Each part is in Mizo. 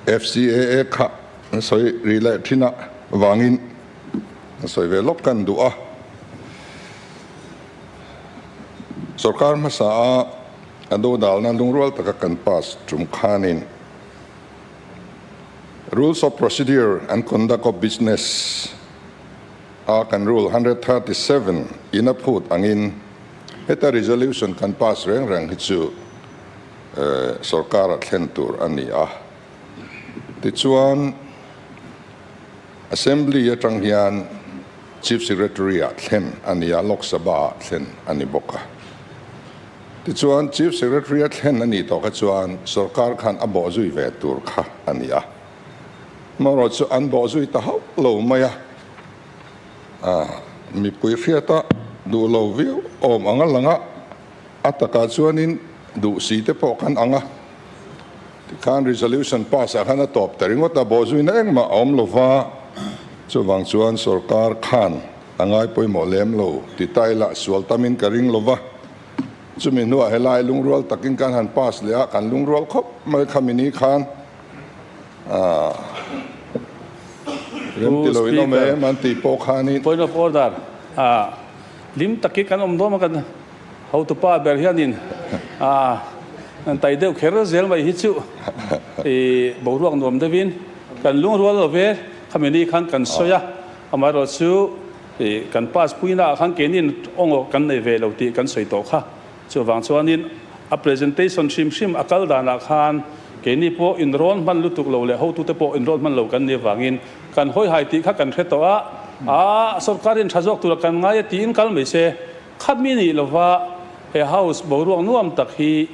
FCAA kha an sawi ri leh thin a vangin an sawi ve lawk kan duh a. Sorkar hmasa a a dodalna lungrual taka kan pass tum khanin Rules of Procedure and Conduct of Business a kan Rule 137 in a phut angin heta resolution kan pass reng reng hi chu sorkar a thlen tur a ni a. Tichuan Assembly atang hian Chief Secretary ah thlen a ni a, Lok Sabha ah thlen a ni bawk a. Tichuan Chief Secretary a thlen a nih tawh kha chuan sorkar khan a bawhzui ve tur kha a ni a. Amaherawhchu chu an bawhzui ta hauh lo mai a, mipui hriata duh lo viau awm ang a lang a, a takah chuanin duh si te pawh kan ang a. Tikhan resolution pass ah khan a tawp ta ringawt a, bawhzuina engmah a awm lo va, chuvang chuan sorkar khan a ngai pawimawh lem lo ti ta ila sual tamin ka ring lo va. Chumi hnuah helai lungrual takin kan han pass leh a, kan lungrual khawp mai khami ni khan rem ti lo in awm em an tih pawh khanin. Point of order, Lim takin kan awm dawn a kan hotupa ber hianin an tai deuh kher zel mai hi chu boruak nuam deuhin kan lungrual lo ve khami ni khan kan sawi a, amaherawh chu kan pass puina ah khan keinin awngaw kan nei ve lo tih kan sawi tawh kha. Chuvang chuanin a presentation hrim hrim a kal danah khan keini pawh inrawn hman lutuk lo leh hotute pawh inrawn hman lo kan nih avangin kan hawihai tih kha kan hre tawh a, a sorkarin tha zawk tura kan ngai a tiin kal mai se. Khatmi nih lova he house boruak nuam tak hi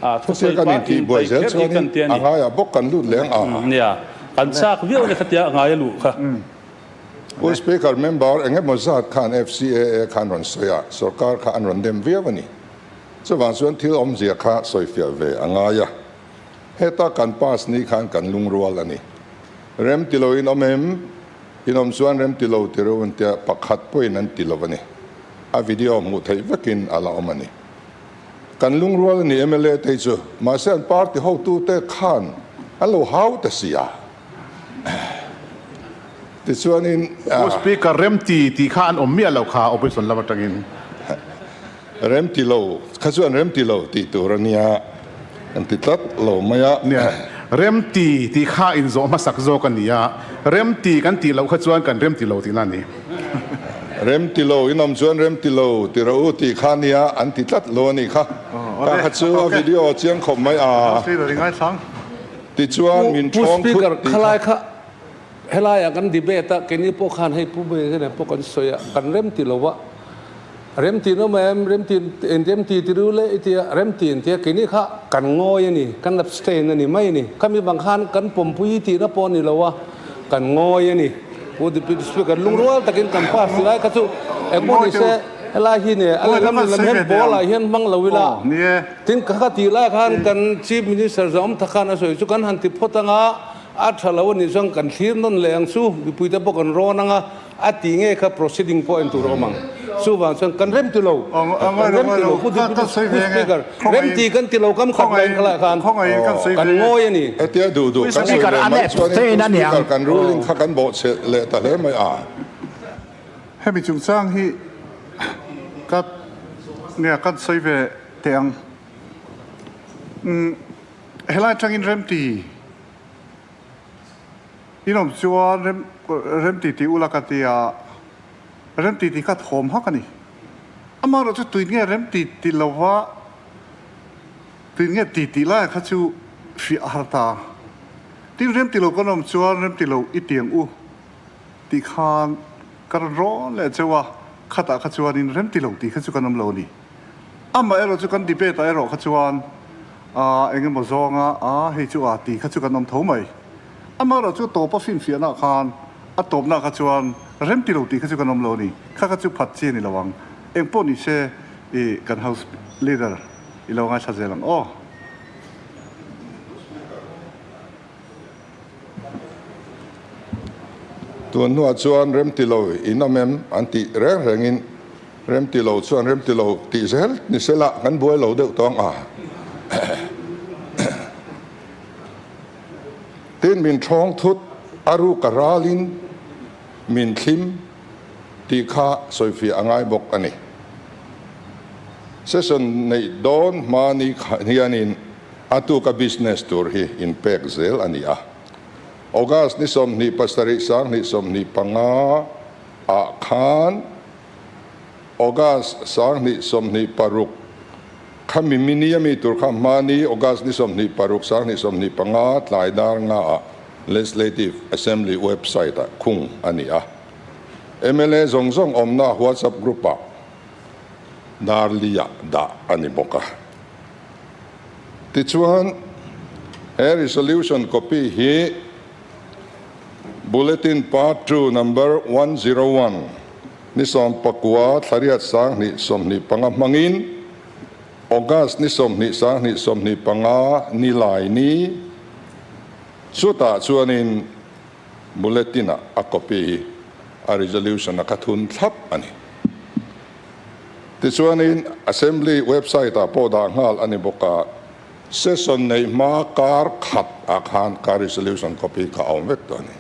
thusawi Khatia kan pah intih buai intai zel kher hi chuanin kan ti a a ni. ngaiah bawk kan lut leng a. Nia, kan chak viau le khatia a ngai a luh kha. Pu Speaker, member eng emaw zat khan FCAA khan rawn sawi a, sorkar kha an rawn dem viau a ni. Chuvang chuan thil awmzia kha sawifiah ve a ngai a. Heta kan pass ni khan kan lungrual a ni. Rem ti lo in awm em? In awm chuan rem ti lo ti reuh an tia, pakhat pawhin an ti lo a ni. A video hmuh theih vekin a la awm a ni. Kan lungrual a ni mla te hi chu, mahse an party hotute khan an lo hau ta si a. Tichuanin. Pu Speaker, remti tih kha an awm miah lo kha opposition lam atangin. Remti lo, kha chuan remti lo tih tur a nia, an ti tlat lo mai a. Nia, remti tih kha inzawh hmasak zawk a ni a, remti kan tih loh kha chuan kan remti lo tihna a ni. Remti lo, in awm chuan remti lo ti rawh u tih kha a nia, an ti tlat lo a nih kha. Kha kha chu a video chiang khawp mai a. Tichuan min Pu thawng thut Speaker, tih khalai kha. kha helaiah kan debate a, keini pawh khan hei Pu Mawia nen pawh kan sawi a, kan remti lo va, remti in awm em, remti in remti ti ru le i tia, remti in tia keini kha kan ngawi a ni, kan abstain a ni mai a ni. Khami vang khan kan pawmpui tihna pawh a ni lo a, kan ngawi a ni. Pu Deputy Speaker, lungrual takin kan pass ti lai kha chu engpawh ni se helai hi ne a lehlam lehlam hian ball ah hian hmang lo ila. Tin, ka ka tih lai khan kan Chief Minister Zawm Tha khan a sawi chu kan han ti phawt anga a tha lo a nih chuan kan thlir nawn leh ang chu, mipuite pawh kan rawn anga a tih nge kha proceeding pawh en tur a awm ang. Chuvang chuan kan rem ti lo, kan rem ti lo Pu Deputy Speaker, rem ti kan ti lo kam khat lain kha lai khan kan ngawi a ni. Hetia duh duh kan sawi leh mai chuanin Pu Speaker kan ruling kha kan bawhchhe leh ta hle mai a. Hemi chungchang hi ka nia kan sawi ve teh ang. Umm helai atangin remti in awm chuan rem remti tih ula ka ti a, remti tih kha thawm hak a ni. Amaherawh chu tuin nge remti ti lova tuin nge ti tih laia kha chu fiah a har ta. Tin remti lo kan awm chuan remti lo i tiang u. Tih khan ka rawn rawn leh cheu a, khatah kha chuanin rem ti lo tih kha chu kan awm lo a ni. Amah erawh chu kan debate ah erawh kha chuan aa eng emaw zawnga aa hei chu aa tih kha chu kan awm tho mai. Amah erawh chu tawpa finfiahna ah khan a tawpna kha chuan rem ti lo tih kha chu kan awm lo a ni. Kha kha chu phat chi a ni lo ang. Eng pawh ni se i kan house leader i lo ngaithla zel ang aw. Tun hnuah chuan remti lo in awm em an tih reng rengin remti lo chuan remti lo tih zel ni sela kan buai lo deuh tawng a. Tin, min ṭhawng thut a ruk a ralin min thlim tih kha sawifiah a ngai bawk a ni. Session neih dawn hma ni hianin a tuka business tur hi inpek zel a ni a. August ni 27 2025 ah khan August 2026 Khami mini a mi tur kha hmani August ni 26 2025 tlai dar nga ah Legislative Assembly website ah khung a ni a. Mla zawng zawng awmna WhatsApp group ah dar li ah dah a ni bawk a. Tichuan he resolution copy hi Bulletin Part Two Number 101 ni 19 thlariat 2025 hmangin August ni 20 2025 ni lai ni chutah chuanin Bulletin ah a copy hi a resolution a kha thun thlap a ni. Tichuanin Assembly website ah pawh dah nghal a ni bawk a. Session neih hma kar khat ah khan ka resolution copy kha a awm vek tawh a ni.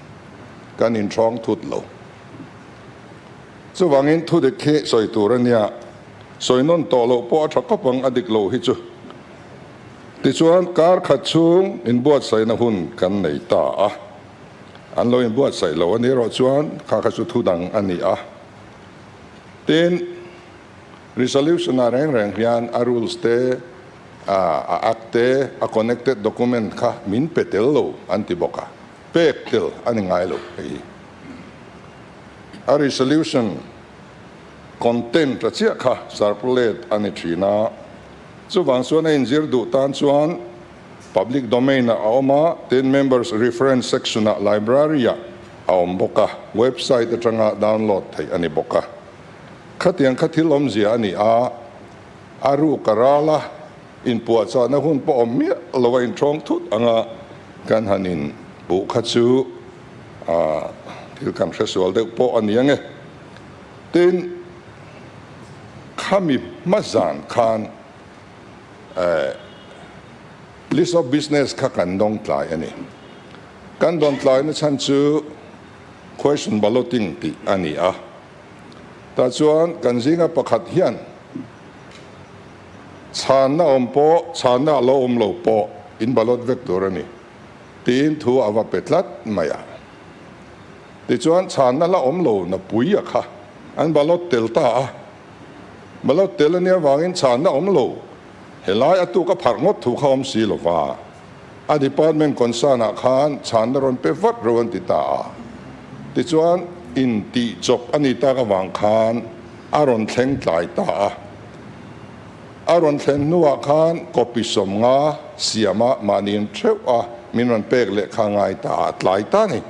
Kan inhrawng thut lo. Chuvangin thu dik hi sawi tur a nia, sawi nawn tawh loh pawh a tha khawp ang a dik lo hi chu. Tichuan kar khat chhung inbuatsaihna hun kan nei ta a, an lo inbuatsaih lo a ni erawh chuan kha kha chu thu dang a ni a. Tin, resolution ah reng reng hian a rules te, a act te, a connected document kha min pe tel lo an ti bawk a, pek tel a ni ngai lo hei hi. A resolution content a chiah kha circulate a ni thin a, chuvang chuan a inzir duh tan chuan public domain ah a awm a, tin members reference section ah library ah a awm bawk a, website atanga download theih a ni bawk a. Khatiang kha thil awmzia a ni a, a ruk a ral a, inpuahchahna hun pawh awm miah lo a inṭhawng thut anga kan han inpuh kha chu A thil kan hre sual deuh pawh a ni ang e. Tin, khami hma zan khan list of business kha kan dawng tlai a ni. Kan dawn tlaina chhan chu question balloting tih a ni a. Tah chuan kan zinga pakhat hian chhanna awm pawh chhanna a lo awm lo pawh in ballot vek tur a ni. Tiin thu a va pe tlat mai a. Tichuan chhanna la awm lo na pui a kha an ballot tel ta a. Ballot tel a nia vangin chhanna awm lo helai a tuk a pharh ngawt thu kha awm si lo va. A department concern ah khan chhanna rawn pe vat ro an ti ta a. Tichuan in tih chawp a ni tak avang khan a rawn thleng tlai ta a. A rawn thlen hnuah khan copy 50 siama mahniin theuh a min rawn pek leh kha ngai ta a tlai ta ni.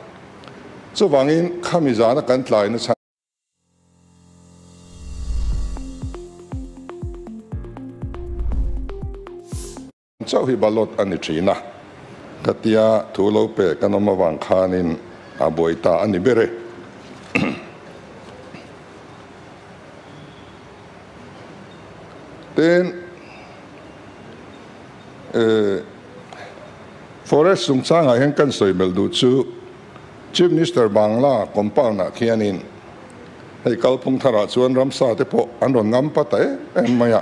Chuvangin khami zana kan tlaina chhan chauh hi ballot a ni thin a, ka tia thu lo pe kan awm avang khanin a buai ta a ni ber e. Tin, Forest chungchangah hian kan sawi belh duh chu Chief Minister Bangla compound ah khianin hei kalphung tharah chuan ramsa te pawh an rawn ngam pa ta em em mai a,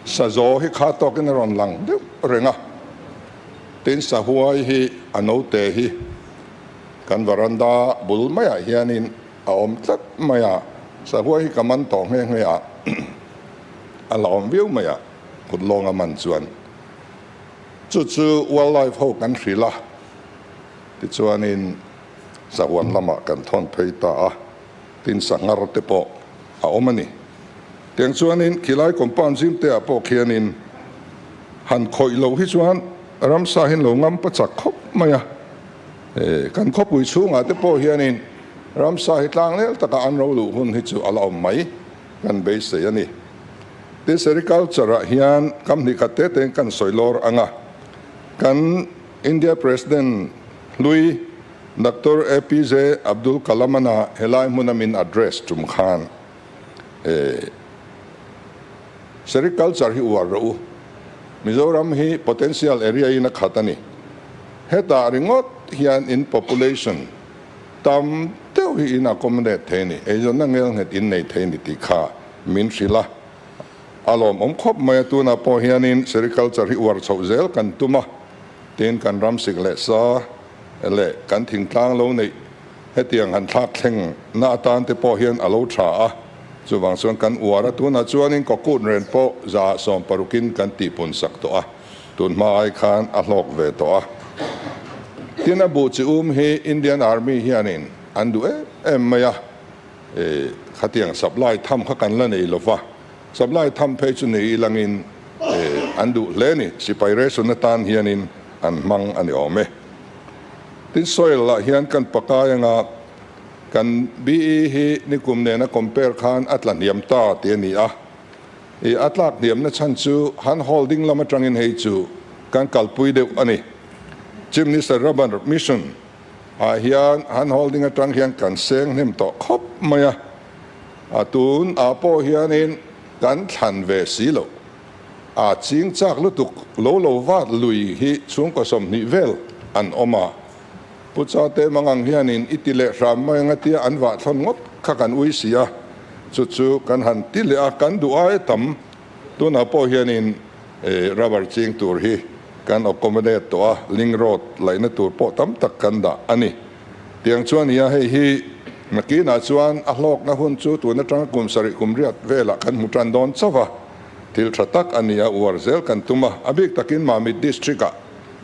sazaw hi kha tawkin a rawn lang deuh reng a, tin sahuai hi a note hi kan varanda bul maiah hianin A awm tlat mai a, sahuai hi ka man tawh nghe nghe a, a la awm viau mai a, kut lawng a man chuan chu chu wildlife ho kan hrilh a, tichuanin sahuan lamah kan thawn phei ta a, tin sanghar te pawh a awm a ni. Tiang chuanin khilai compound zim te ah pawh khianin han khawih loh hi chuan ramsa hi an lo ngam pachak khawp mai a. Kan khawpui chhungah te pawh hianin ramsa hi tlangnel taka an ro luh hun hi chu a la awm mai kan beisei a ni. Tin, sericulture ah hian kam hnih khat te tein kan sawi lawr ang a, kan India President hlui Doctor APJ Abdul Kalam-ana helai hmuna min address tum khan sericulture hi uar rawh u, Mizoram hi potential area in a khat a ni. Hetah ringawt hian in population tam deuh hi in accommodate thei a ni, eizawnna ngelnghet in nei thei a ni tih kha min hrilh a. A lawmawm khawp mai a, tunah pawh hianin sericulture hi uar chhoh zel kan tum a, tin kan ram sik leh sa leh kan thingtlang lo neih hetiang han thlak thleng na atan te pawh hian a lo tha a, chuvang chuan kan uar a, tunah chuanin kawkut ren pawh 160 in kan tihpun sak tawh a, tun hma ai khan a hlawk ve tawh a. Tin a buh chi um hi Indian Army hianin an duh em em mai a. E, khatiang supply tham kha kan la nei lova, supply tham phei chu nei ilangin e, an duh hle ni, sipai ration atan hianin an hmang a ni awm e. Tin soil lah hian kan pakai anga kan BE hi nikum nena compare khan a tla hniam ta tih a ni a, e, a tlak hniamna chhan chu han holding lam atangin hei chu kan kalpui deuh a ni. Chief Minister Rubber Mission Ah hian han holding atang hian kan seng hnem tawh khawp mai a, a tun ah pawh hianin kan thlan ve si loh. A ching chak lutuk lo lo vat lui hi chhungkaw 20 vel an awm a, Pu Chate Mangang hianin i ti leh hram mai anga tia an vah thlawn ngawt kha kan ui si a, chu chu kan han ti leh a, kan duh ai tam tunah pawh hianin Rubber ching tur hi kan accommodate tawh a, link road laihna tur pawh tam tak kan dah a ni. Tiang chuan nia hei hi nakinah chuan a hlawkna hun chu tun atanga kum 7 kum 8 velah kan hmu tan dawn chauh a, thil tha tak a ni a, uar zel kan tum a, a bik takin Mamit district ah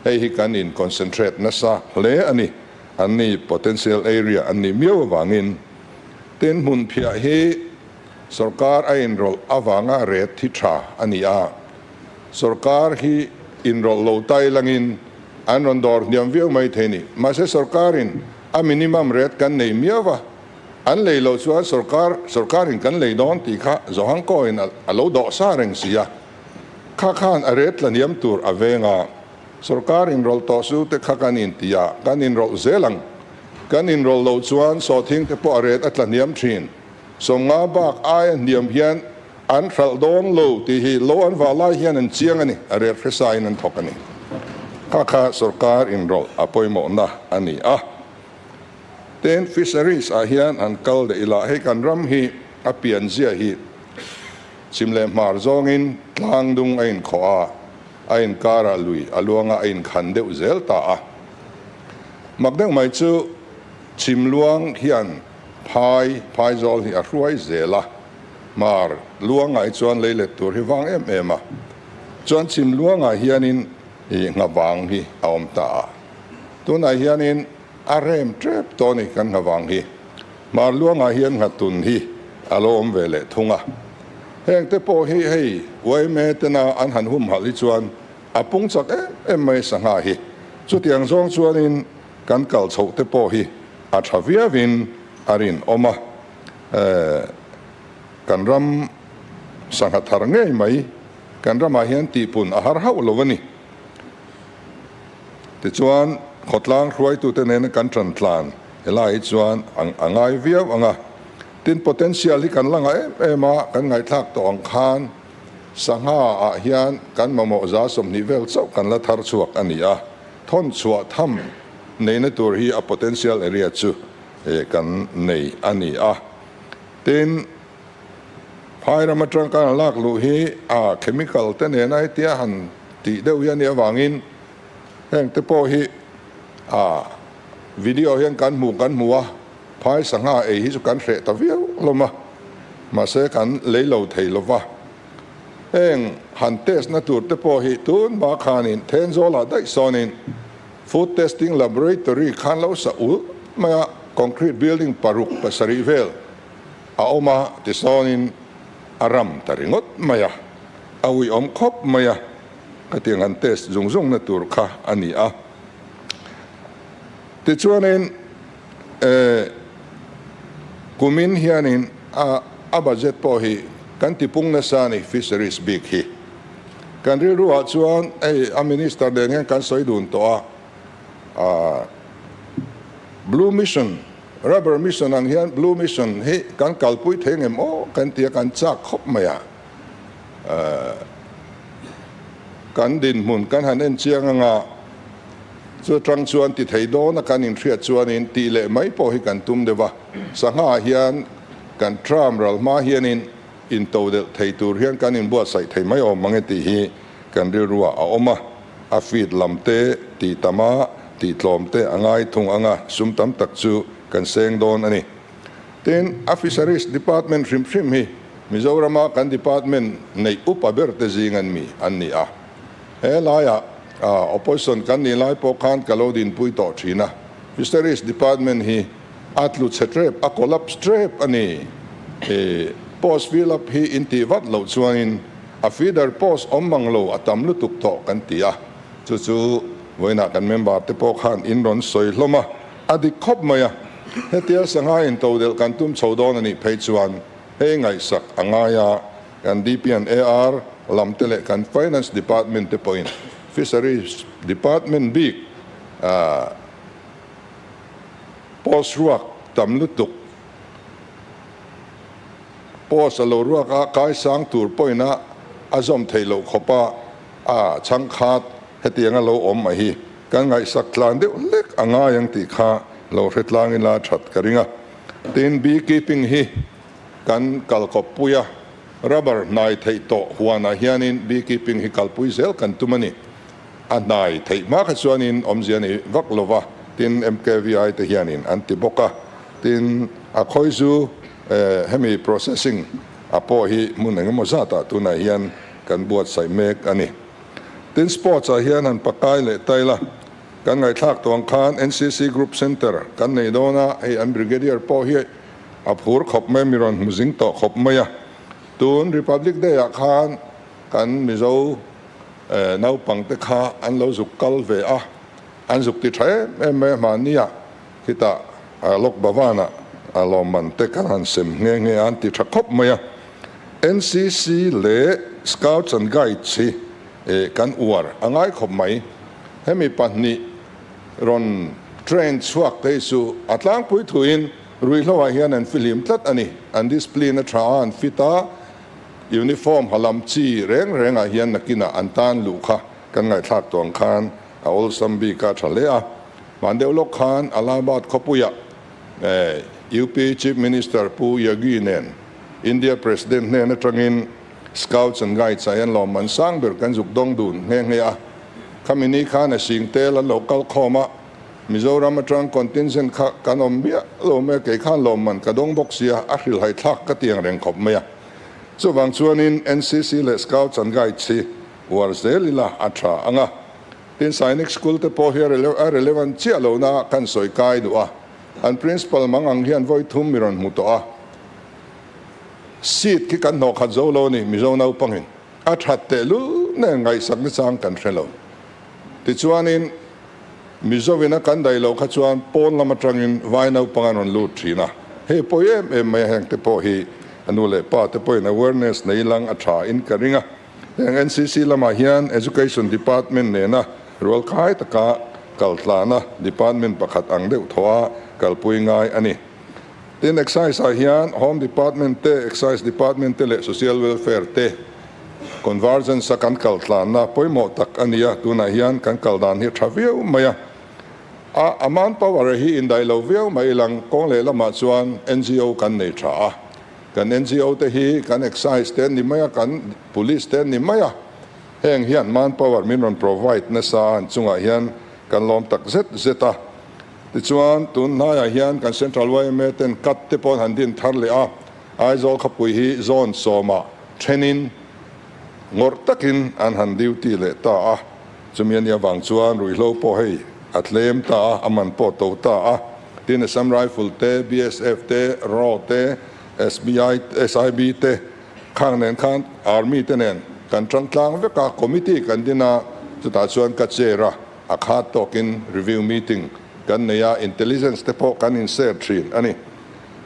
hei hi kan in concentrate nasa hle a ni, an ni potential area an nih miau avangin. Tin, hmunphiah hi Sorkar a inrawlh avanga ret hi tha a ni a, sorkar hi inrawlh lo tai langin an rawn dawr hniam viau mai thei ni. Mahse sorkarin a minimum rate kan nei miau va, an lei loh chuan sorkar sorkarin kan lei dawn tih kha Zohangkawiin a lo dawh sa reng si a, kha khan a rate tla hniam tur a veng a. Sorkar inrawlh tawh su te kha kan inti a, kan inrawlh zel ang. Kan inrawlh loh chuan sawhthing te pawh a rate a tla hniam thin. 50 bak aia hniam hian an hralh dawn lo tih hi lo an vah lai hian an chiang a ni, a rel hresain an thawk a ni. Kha kha sorkar inrawlh a pawimawhna a ni a. Tin, fisheries ah hian han kal leh ila, hei kan ram hi a pianzia hi chhim leh hmar zawngin tlang dung a inkhawh a, a inkarah lui a luanga a inkhan deuh zel ta a. Mak deuh mai chu chhim luang hian Phai, Phaizawl hi a hruai zel a, Hmar luangah hi chuan lei let tur hi vang em em a, chuan chhim luangah hianin i nghavang hi a awm ta a, tunah hianin a rem tep tawh a ni kan nghavang hi. Hmar luangah hian nghatun hi a lo awm ve leh thung a, heng te pawh hi hei yma tena an han humhalh hi chuan a pung chak em em mai sangha hi, chutiang zawng chuanin Kan kal chhoh te pawh hi a tha viauin a rinawm a, kan ram sangha thar ngei mai kan ramah hian tihpun a har hauh lo a ni. Tichuan, khawtlang hruaitute nena kan tan tlan helai hi chuan a ngai viau ang a, tin potential hi kan la ngah em em a, kan ngaihthlak tawh ang khan sangha ah hian kan mamawh 20 vel chauh kan la thar chhuak a ni a. Thawn chhuah tham neihna tur hi a potential area chu kan nei a ni a. Tin, phai ram atang kan lak luh hi a chemical te nena hetia han tih deuh hi a nih avangin heng te pawh hi a video hian kan hmuh kan hmu a, phai sangha ei hi chu kan hreh ta viau hlawm a, mahse kan lei lo thei lova. Heng han test na tur te pawh hi tun hma khanin Thenzawl-ah daih sawnin Food Testing Laboratory khan lo sa ulh mai a, concrete building paruk 7 vel a awm a tisawnin a ram ta ringawt mai a, a uiawm khawp mai a, khatiang han test zung zung na tur kha a ni a. Tichuanin kumin hianin a a budget pawh hi kan tipung nasa a ni fisheries bik hi. Kan rilruah chuan hei a minister nen hian kan sawi dun tawh a, blue mission, rubber mission ang hian blue mission hi kan kalpui thei ngem aw kan ti a, kan chak khawp mai a. Kan dinhmun kan han en chiang anga. Chu atang chuan ti thei dawna kan inhriat chuanin tih leh mai pawh hi kan tum deuh a. Sangha ah hian kan tram ral hma hianin intodelh thei tur hian kan inbuatsaih thei mai awm ang e tih hi kan rilruah a awm a. A feed lam te tih tam a, tih tlawm te a ngai thung ang a, sum tam tak chu kan seng dawn a ni. Tin, a Fisheries Department hrim hrim hi Mizorama kan department neih upa ber te zing an mi an ni a. He laiah opposition kan nih lai pawh khan ka lo dinpui tawh thin a, Fisheries Department hi a tlu chhe trep, a collapse trep a ni. Post fill up hi in tih vat loh chuanin a feeder post awm mang lo a tam lutuk tawh kan ti a, chu chu vawiinah kan member te pawh khan in rawn sawi hlawm a, a dik khawp mai a. Hetia sangha in todelh kan tum chho dawn a nih phei chuan hei ngaihsak a ngai a, kan DP and AR lam te leh kan Finance Department te pawhin Fisheries Department bik post ruak tam lutuk post a lo ruak a kaisang tur pawhin a a zawm theih loh khawp a a chhangkhat hetiang a lo awm a hi kan ngaihsak tlan deuh hlek a ngai ang tih kha lo hre tlang ila that ka ring a. Tin, bee keeping hi kan kalkawppui a, rubber hnai theih tawh huanah hianin bee keeping hi kalpui zel kan tum a ni. A hnai theih hma kha chuanin awmzia ni vak lo va, tin MKVI te hianin an ti bawk a, tin a khawizu hemi processing a pawh hi hmun engemaw zatah tunah hian kan buatsaih mek a ni. Tin sports ah hian han pakai leh ta ila, kan ngaihthlak tawh ang khan NCC Group Centre kan nei dawn a, hei an Brigadier pawh hi a phur khawp mai a, mi rawn hmu zing tawh khawp mai a. Tun Republic Day ah khan kan Mizo Naupang te kha an lo zuk kal ve a, an zuk ti tha em em mai a, mahni ah khitah Lok Bhavan ah lawmman te kan han sem nghe nghe a, an ti tha khawp mai a. NCC leh Scouts and Guides hi kan uar a ngai khawp mai. Hemi pahnih rawn train chhuak te hi chu a tlangpui thuin ruihhlo ah hian an fihlim tlat a ni. An discipline a tha a, an fit a. Uniform ha lam chi reng rengah hian nakinah an tan luh kha kan ngaihthlak tawh ang khan a awlsam bik a tha hle a. Hman deuh lawk khan Allahabad khawpuiah UP Chief Minister Pu Yogi nen India President hnen atangin Scouts and Guides ah hian lawmman sang ber kan zuk dawng dun nghe nghe a. Khami ni khan a sing tel an lo kal khawm a, Mizoram atang contingent kha kan awm miah lo mai a, kei khan lawmman ka dawng bawk sia, a hrilhai thlak ka tiang reng khawp mai a. Chuvang chuanin NCC leh Scouts and Guides hi uar zel ila a tha ang a. Tin, Sainik School te pawh hi a relevant chiah lohna kan sawi kai duh a. An Principal mang ang hian vawi thum mi rawn hmu tawh a. Seat khi kan hnawh khat zo lo a ni, Mizo naupangin a that tehlul nen ngaihsak nachang kan hre lo. Tichuanin Mizovin a kan daih loh kha chuan pawn lam atangin vai naupang an rawn lut thin a, hei pawi em em mai a, heng te pawh hi a nu leh pa te pawhin awareness nei lang a tha in ka ring a. Heng NCC lamah hian Education Department nena rualkhai taka kaltlana department pakhat ang deuh thaw a kalpui ngai a ni. Tin, Excise ah hian Home Department te, Excise Department te leh Social Welfare te convergence a kan kal tlanna pawimawh tak a ni a, tunah hian kan kal dan hi a tha viau mai a. A a manpower hi indaih lo viau mai ilang kawng leh lamah chuan NGO kan nei tha a, kan NGO te hi kan Excise te an ni mai a, kan Police te an ni mai a, heng hian manpower min rawn provide nasa a, an chungah hian kan lawm tak zet zet a. Tichuan, tun hnaiah hian kan Central yma ten cut te pawh an han din thar leh a, Aizawl khawpui hi zone sawmah thenin ngawrh takin an han duty leh ta a, chumi a nih avang chuan ruihhlo pawh hei a tlem ta a, a man pawh to ta a. Tin, Assam Rifle te, BSF te, raw te, SBI, SIB te khang nen khan Army te nen kan tang tlang vek a, committee kan din a, chutah chuan ka chair a. A khat tawkin review meeting kan nei a, intelligence te pawh kan in-share thin a ni.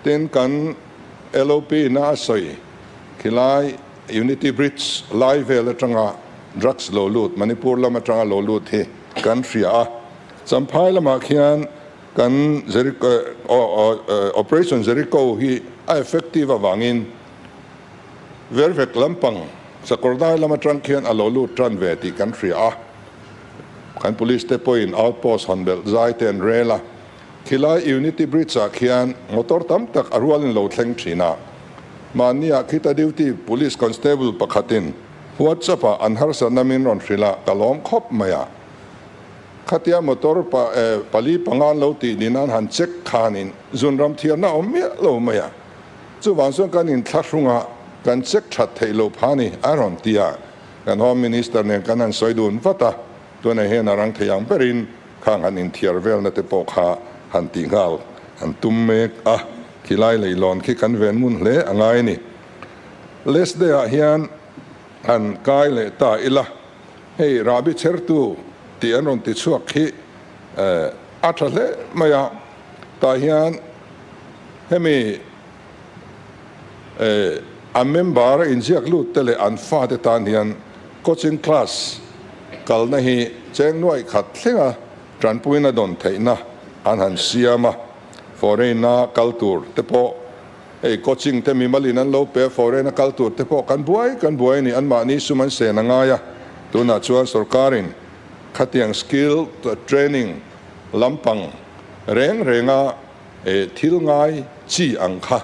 Tin, kan LOP ina a sawi khilai Unity Bridge lai vel atanga drugs lo lut, Manipur lam atanga lo lut hi kan hria a. Champhai lamah khian kan Jericho, Operation Jericho hi a effective avangin Vervek lampang Sakawrdai lam atang khian a lo lut tan ve tih kan hria a. Kan police te pawhin outpost hawn belh zai te an rel a. Khilai Unity Bridge ah khian motor tam tak a rualin lo thleng thin a. Mahni ah khita duty police constable pakhatin WhatsApp ah an harsatna min rawn hrilh a, ka lawm khawp mai a. Khatia motor pa pali panga an lo tih nin an han check khanin zunram thiarna a awm miah lo mai a. Chuvang chuan kan inthlahrung a, kan check that theih lo pha ni a rawn ti a. Kan Home Minister nen kan han sawi dun vat a, tunah hian a rang thei ang berin khang han inthiar velna te pawh kha han tih nghal an tum mek a, khilai leilawn khi kan ven ngun hle a ngai a ni. Last day ah hian han kai leh ta ila, hei rahbi chhertu tih an rawn ti chhuak khi a tha hle mai a, tah hian hemi A member a inziak lut te leh an fate tan hian coaching class kalna hi cheng nuaih khat thlenga tanpuina dawn theihna an han siam a, foreign a kal tur te pawh hei coaching te mimalin an lo pe a, foreign a kal tur te pawh kan buai kan buai a ni, anmahni sum an sen a ngai a, tunah chuan sorkarin khatiang skill training lampang reng renga Thil ngai chi ang kha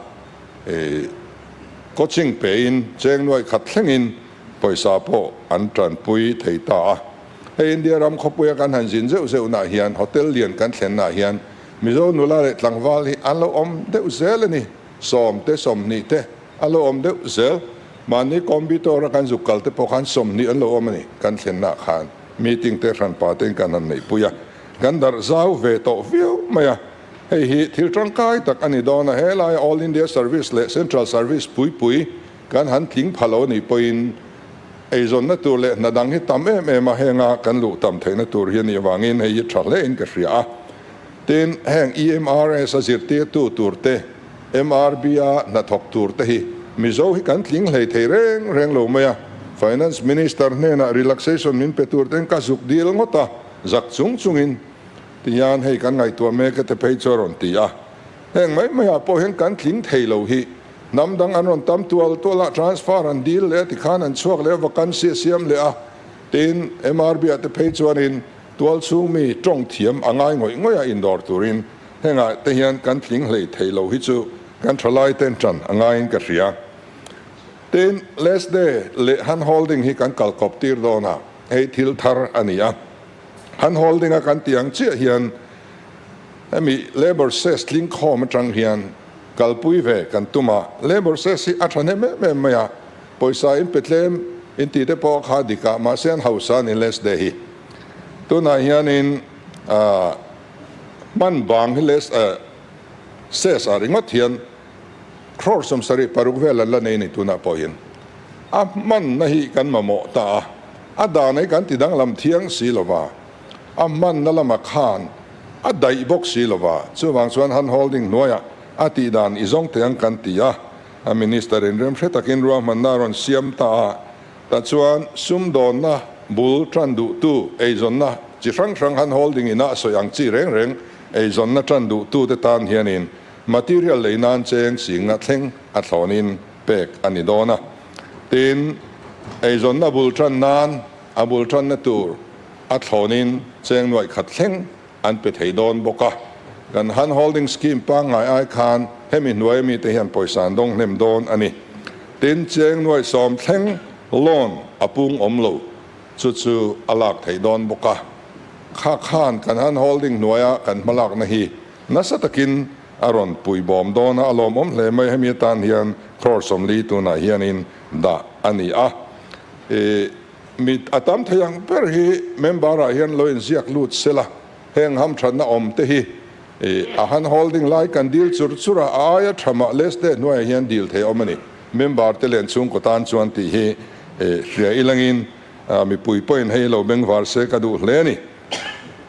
coaching pein cheng nuaih khat thlengin pawisa pawh an tanpui thei ta a. Hei India ram khawpuia kan han zin zeuh zeuhnah hian hotel lian kan thlennaah hian Mizo nula leh tlangval hi an lo awm deuh zel a ni. Sawm te 20 te an lo awm deuh zel. Mahni computer a kan zuk kal te pawh khan 20 an lo awm a ni kan thlennaah khan meeting te hranpa tein kan han neihpui a. Kan darh zau ve tawh viau mai a. Hei hi thil tangkai tak a ni dawn a, helaia All India Service leh Central Service puipui kan han tling pha lo anih pawhin eizawnna tur leh hna dang hi tam em em a, henga kan luh tam theihna tur hi a nih avangin hei hi tha hlein ka hria a. Tin, heng EMRS a zirtirtu tur te, MRB a hnathawk tur te hi Mizo hi kan tling hlei thei reng reng lo mai a, Finance Minister hnenah relaxation min pe tur ten ka zuk dil ngawt a, zak chung chungin Tihian hei kan ngaihtuah mek e te phei chu a rawn ti a. Heng mai maiah pawh hian kan tling thei lo hi. Hnam dang an rawn tam tual tual a, transfer an dil leh a tikhan an chhuak leh a, vacancy a siam leh a. Tin, MRB ah te phei chuanin tual chhung mi tawng thiam a ngai ngawih ngawih a indawr turin hengah te hian kan tling hlei thei lo hi chu kan thalai ten tan a ngaiin ka hria. Tin, last day leh hand holding hi kan kalkawp tir dawn a, hei thil thar a ni a. Hand holding a kan tih ang chiah hian hemi labour cess tling khawm atang hian kalpui ve kan tum a, labour cess hi a thahnem em em mai a, pawisa in pe tlem in tih te pawh kha dik a, mahse an hausa a ni less day hi. Tunah hianin ah hman bang hi less cess ah ringawt hian crore 76 vel an la nei a ni tunah pawh hian. A hmanna hi kan mamawh ta a, a dan hi kan ti danglam thiang si lo va, a hmanna lama khan a daih bawk si lo va, chuvang chuan hand holding hnuaiah a tih dan i zawng teh ang kan ti a, a minister in remhre takin ruahmanna a rawn siam ta a, tah chuan sumdawnna bul tan duhtu eizawnna chi hrang hrang hand holding ina a sawi ang chi reng reng eizawnna tan duhtute tan hianin material lei nan cheng singna thleng a thlawnin pek a ni dawn a. Tin, eizawnna bul tan nan a bul tanna tur a thlawnin cheng nuaih khat thleng an pe thei dawn bawk a. Kan hand holding scheme pangngai ai khan hemi hnuaia mite hian pawisa an dawng hnem dawn a ni. Tin, cheng nuaih 10 thleng loan a pung awm lo chu chu a lak theih dawn bawk a. Kha khan kan hand holding hnuaia kan hmalakna hi nasa takin A rawn pui bawm dawn a, a lawmawm hle mai. Hemi atan hian crore 40 tunah hianin dah a ni a. I mi a tam thei ang ber hi member ah hian lo inziak lut sela, heng hamthatna awm te hi a hand holding lai kan dil chur chur a, a aia tha mah less day hnuaiah hian dil thei a awm a ni. Member te len chhungkaw tan chuan tih hi hria ilangin mipui pawhin hei lo bengvar se ka duh hle a ni.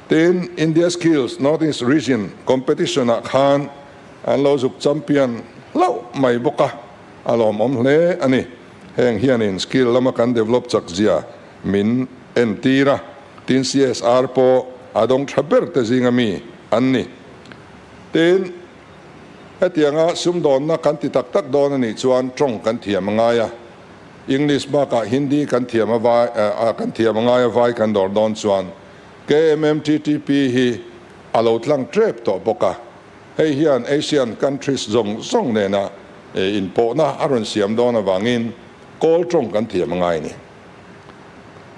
Tin, India Skills North East Region Competition ah khan an lo zuk champion hlauh mai bawk a, a lawmawm hle a ni. Heng hianin skill lama kan develop chak zia min entir a, tin CSR pawh a dawng tha ber te zinga mi an ni. Tin, hetianga sumdawnna kan ti tak tak dawn a nih chuan tawng kan thiam a ngai a, English bakah Hindi kan thiam a vai kan thiam a ngai a vai kan dawr dawn chuan. KMMTTP hi a lo tlang tep tawh bawk a, hei hian Asian countries zawng zawng nena inpawhna a rawn siam dawn avangin Kawl tawng kan thiam a ngai a ni.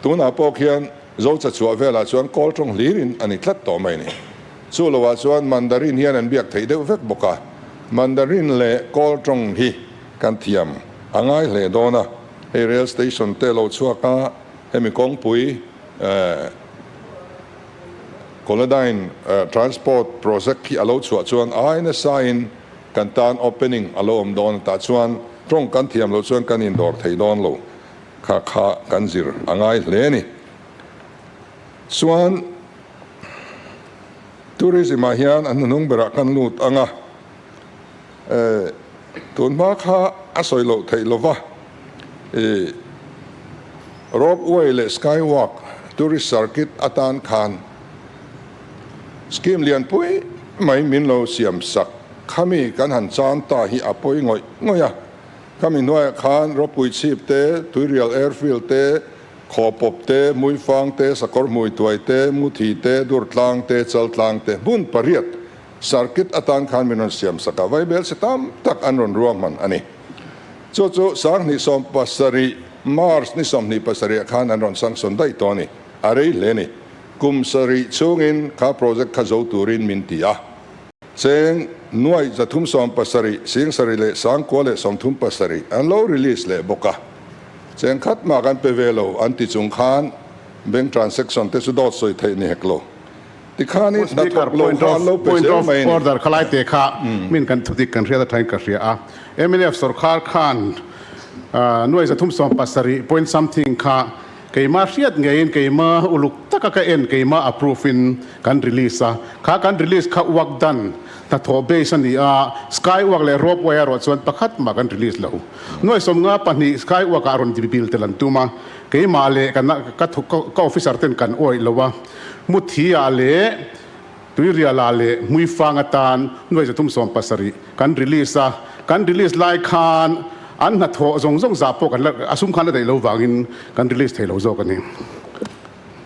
Tunah pawh khian Zocha chhuah velah chuan Kawl tawng hlirin a ni tlat tawh mai a ni. Chu lovah chuan Mandarin hian an biak theih deuh vek bawk a, Mandarin leh Kawl tawng hi kan thiam a ngai hle dawn a. Hei rail station te lo chhuak a, hemi kawngpui Koladine transport project hi a lo chhuah chuan ai nasain kan tan opening a lo awm dawn a, tah chuan tawng kan thiam loh chuan kan indawr thei dawn lo kha kha kan zir a ngai hle a ni. Chuan tourism ah hian a hnuhnung berah kan lut ang a, tun hma kha a sawi loh theih lova rope way leh sky walk tourist circuit atan khan scheme lian pui mai min lo siam sak khami kan han chan ta hi a pawi ngawih ngawih a, khami hnuaiah khan ropui chhip te, tuirial airfield te, Khawpawp te, Hmuifang te, Sakawr Hmuituai te, Muthi te, Durtlang te, Chaltlang te, hmun pariat circuit atan khan min rawn siam sak a, vaibel si tam tak an rawn ruahman a ni. Chu chu 2017 March ni 27 ah khan an rawn sanction daih tawh a ni. A rei hle a ni. Kum sarih chhungin kha project kha zo turin min ti a. Cheng nuaih 370, 70 leh 90 leh 37 an lo release leh bawk a. Cheng khat mah kan pe ve lo an ti chung khan bank transaction te chu dawt sawi theih ni hek lo. Tikhan i hnathawk lo kha an lo pe Point zel of mai a ni. order khalai te kha min kan thudik kan hriat atangin ka hria a. Mnf sorkar khan nuaih 370 point something kha Keimah hriat ngeiin keimah uluk taka ka en keimah approve in kan release a, kha kan release kha uak dan hnathawh base a ni a, sky uak leh rope way erawh chuan pakhat mah kan release lo. Nuai 52 sky uak ah rawn bibil tel an tum a, keimah leh ka ka ka officer ten kan awih lo a, Muthi ah leh Tuirial ah leh Hmuifang atan nuai 370 kan release a, kan release lai khan an hnathawh zawng zawng zah pawh kan la, a sum khan la daih lo vangin kan release thei lo zawk a ni.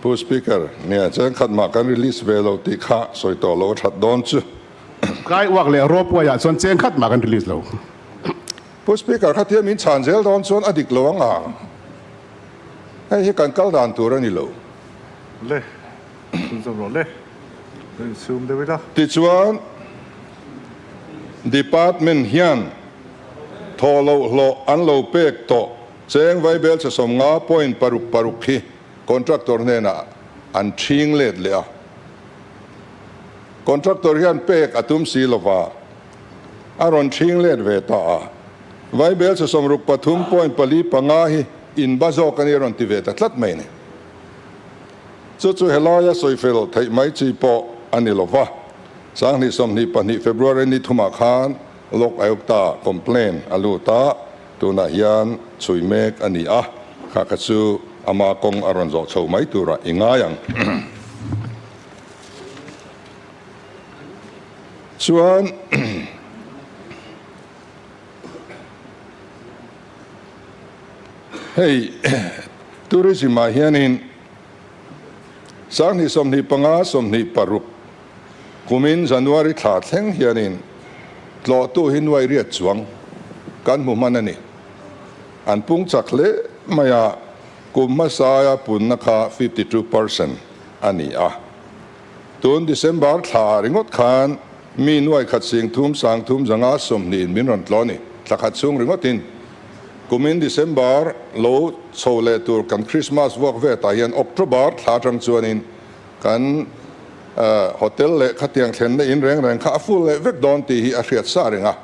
Pu Speaker, nia chengkhat mah kan release ve lo tih kha sawi tawh lo a that dawn chu. Kai uak leh rawp uaiah chuan chengkhat mah kan release lo. Pu Speaker, khatia min chhan zel dawn chuan a dik lo ang ang. Hei hi kan kal dan tur a ni lo. Le. Tichuan, Department hian thaw loh hlawh an lo pek tawh cheng vaibel che 50 point paruk paruk hi contractor hnenah an ṭhing let leh a. Contractor hian pek a tum si lova a rawn ṭhing let ve ta a. Vaibel che 63 point pali panga hi inba zawk a ni a rawn ti ve ta tlat mai a ni. Chu chu helaia sawifel theih mai chi pawh a ni lo va, 2022 February ni thumah khan Lok Ayukta complaint a lut a, tunah hian chhui mek a ni a, kha kha chu ama kawng a rawn zawh chho mai turah i ngai ang. Chuan hei tourism ah hianin 2025 26 kumin January thla thleng hianin tlawhtu hi nuai riat chuang kan hmu hman a ni. An pung chak hle mai a, kum hmasaia punna kha 52% a ni a. Tun December thla ringawt khan mi nuai khat sing thum sang thum zanga sawmhnih in min rawn tlawh a ni, thla khat chhung ringawtin. Kumin December lo chho leh tur kan Christmas vuak vetah hian October thla atang chuanin kan hotel leh khatiang thlenna in reng reng kha a full leh vek dawn tih hi a hriat sa reng a.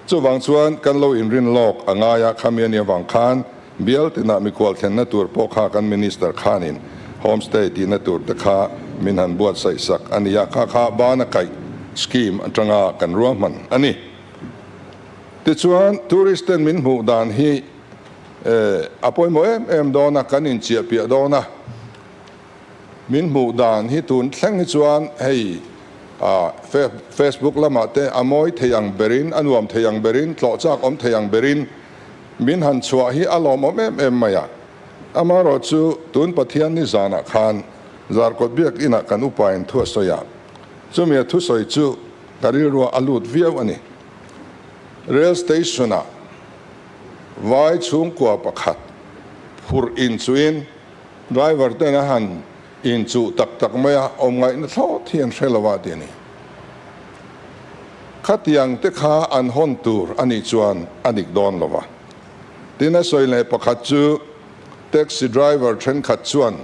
Chuvang chuan kan lo inrin lawk a ngai a, khami a nih avang khan bial tinah mikhual thlenna tur pawh kha kan Minister khanin homestay tihna tur te kha min han buatsaih sak a ni a, kha kha bana kaih scheme atanga kan ruahman a ni. Tichuan, tourist ten min hmuh dan hi a pawimawh em em dawn a, kan inchiah piah dawn a. Min hmuh dan hi tun thleng hi chuan hei Facebook lamah te a mawi thei ang berin, a nuam thei ang berin, tlawh chak awm thei ang berin min han chhuah hi a lawmawm em em mai a. Amaherawhchu, tun Pathian ni zanah khan. Zarkawt biakinah kan upain thu a sawi a, chumi a thusawi chu ka rilruah a lut viau a ni. Rail station-ah vai chhungkua pakhat phurh inchuhin driver ten a han inchuh tak tak mai a, awm ngaihna thlawt hi an hre lo a ti a ni. Khatiang te kha an hawn tur a nih chuan a dik dawn lo va. Tin a sawi leh pakhat chu taxi driver thenkhat chuan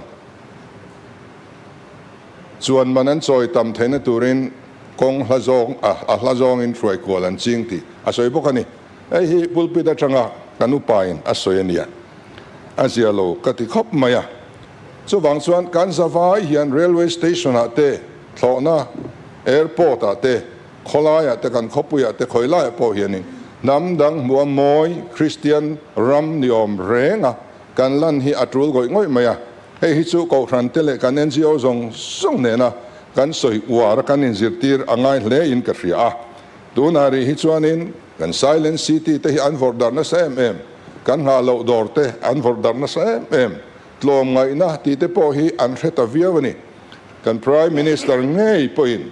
chuan man an chawi tam theihna turin kawng hla zawng a hla zawngin hruai kual an ching tih a sawi bawk a ni. Hei hi pulpit atanga kan upain a sawi a nia. A zia lo ka ti khawp mai a. Chuvang chuan kan zavai hian railway station ah te, thlawhna airport ah te, khawlaiah te kan khawpuiah te khawi laiah pawh hianin hnam dang hmuh a mawi Kristian ram ni awm reng a kan lan hi a tul ngawih ngawih mai a. Hei hi chu Kohhran te leh kan NGO zawng zawng nena kan sawi uar a kan inzirtir a ngai hle in ka hria a. Tunah rih hi chuanin kan Silent City te hi an vawrh darh nasa em em, kan nghah loh dawr te an vawrh darh nasa em em, tlawm ngaihna tih te pawh hi an hre ta viau a ni. Kan Prime Minister ngei pawhin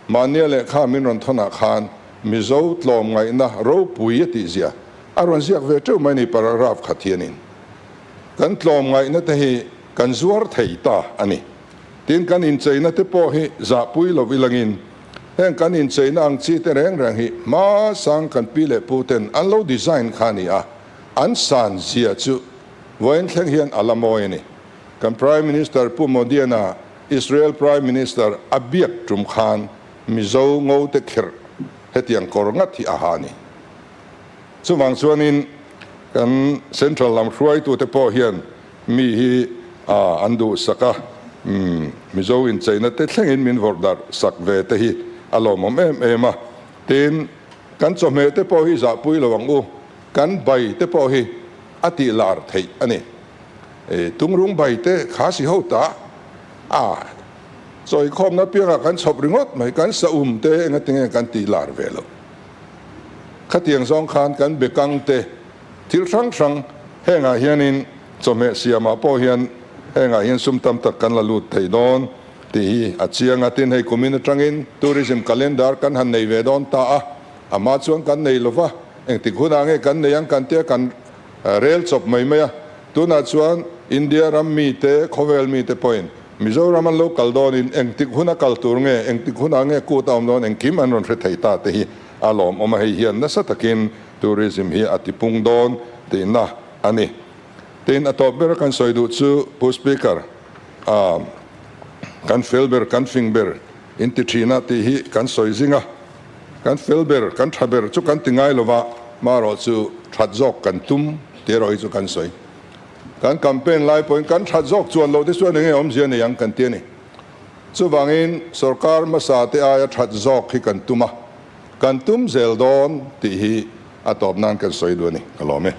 mahnia lehkha min rawn thawnah khan Mizo tlawm ngaihna ropui a tih zia a rawn ziak ve teuh mai a ni paragraph khat hianin. Kan tlawm ngaihna te hi kan zuar thei ta a ni. Tin kan incheina te pawh hi zahpui lo ilangin heng kan incheina ang chi te reng reng hi hmasang kan pi leh pu ten an lo design kha a ni a, an san zia chu vawiin thleng hian a la mawi a ni. Kan Prime Minister Pu Modiana Israel Prime Minister a biak tum khan Mizo ngo te kherh hetiang kawr ngat hi a ha a ni. Chuvang chuanin kan Central lam hruaitute pawh hian mi hi an duhsak a, Mizo incheina te thlengin min vawrh darh sak ve te hi a lawmawm em em a. Tin, kan chawhmeh te pawh hi zahpui lo ang u, kan bai te pawh hi a tih lar theih a ni. Tungrung bai te kha si ho ta a chawikhawmna piangah kan chhawp ringawt mai, kan saum te engatinge kan tih lar ve loh. Khatiang zawng khan kan bekang te thil hrang hrang hengah hianin chawhmeh siamah pawh hian hengah hian sum tam tak kan la lut thei dawn tih hi a chiang a. Tin, hei kumin atangin tourism calendar kan han nei ve dawn ta a, a hma chuan kan nei lova, engtik hunah nge kan nei ang kan tia kan rel chawp mai mai a. Tunah chuan India ram mite, khawvel mite pawhin Mizoram an lo kal dawnin engtik huna kal tur nge, engtik hunah nge kut a awm dawn engkim an rawn hre thei ta te hi a lawmawm a, hei hian nasa takin tourism hi a tipung dawn tihna a ni. Tin, a tawp ber kan sawi duh chu Pu Speaker, ah kan fel ber, kan fing ber in ti thin a tih hi kan sawi zing a, kan fel ber, kan tha ber chu kan ti ngai lova, marawh chu that zawk kan tum tih erawh hi chu kan sawi. Kan campaign lai pawhin kan that zawk chuan loh te chuan enge awmzia nei ang kan ti a ni. Chuvangin sorkar hmasa te aia that zawk hi kan tum a, kan tum zel dawn tih hi a tawp nan kan sawi duh a ni. Ka lawm e.